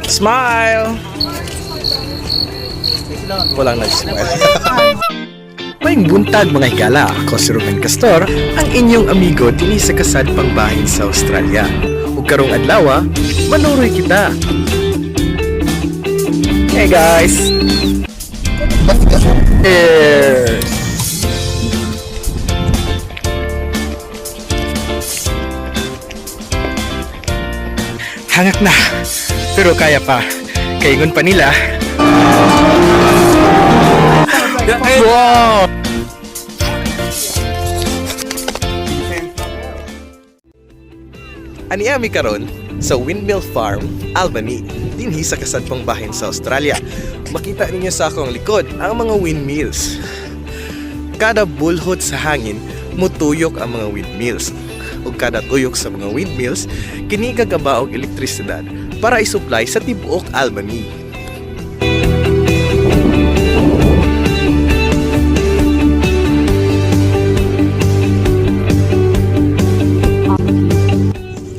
Smile! Walang nag-smile. Maayong buntag, mga higala, ako si Ruben Castor, ang inyong amigo dinhi sa kasadpang bahin sa Australia. Ug karong adlaw, manuroy kita. Hey guys! Cheers! Hangak na, pero kaya pa. Kaingon pa nila. Wow! Ania mi karon sa Windmill Farm, Albany, dinhi sa kasadpang bahin sa Australia. Makita ninyo sa akong likod ang mga windmills. Kada bulhot sa hangin, mutuyok ang mga windmills. Ug kada tuyok sa mga windmills, kini gagaba og elektrisidad para isupply sa tibuok Albany.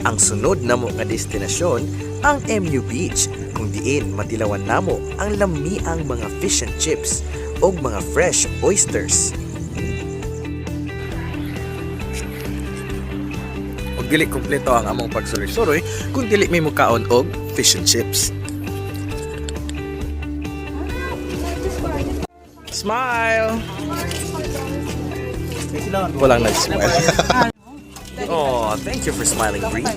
Ang sunod namo nga destinasyon ang Emu Beach, kung diin matilawan namo ang lamiang mga fish and chips ug mga fresh oysters. Ug dili kompleto ang among pagsuroy-suroy kung dili may mukaon og fish and chips. Smile! Walang nag-smile. Oh, thank you for smiling, Bree.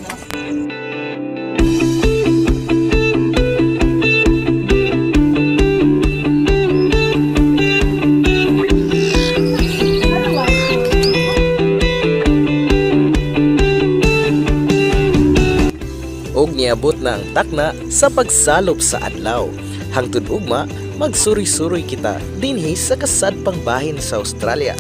Og niabot na ang takna sa pagsalop sa adlaw. Hangtod ugma, magsuri-suroy kita dinhi sa kasadpang bahin sa Australia.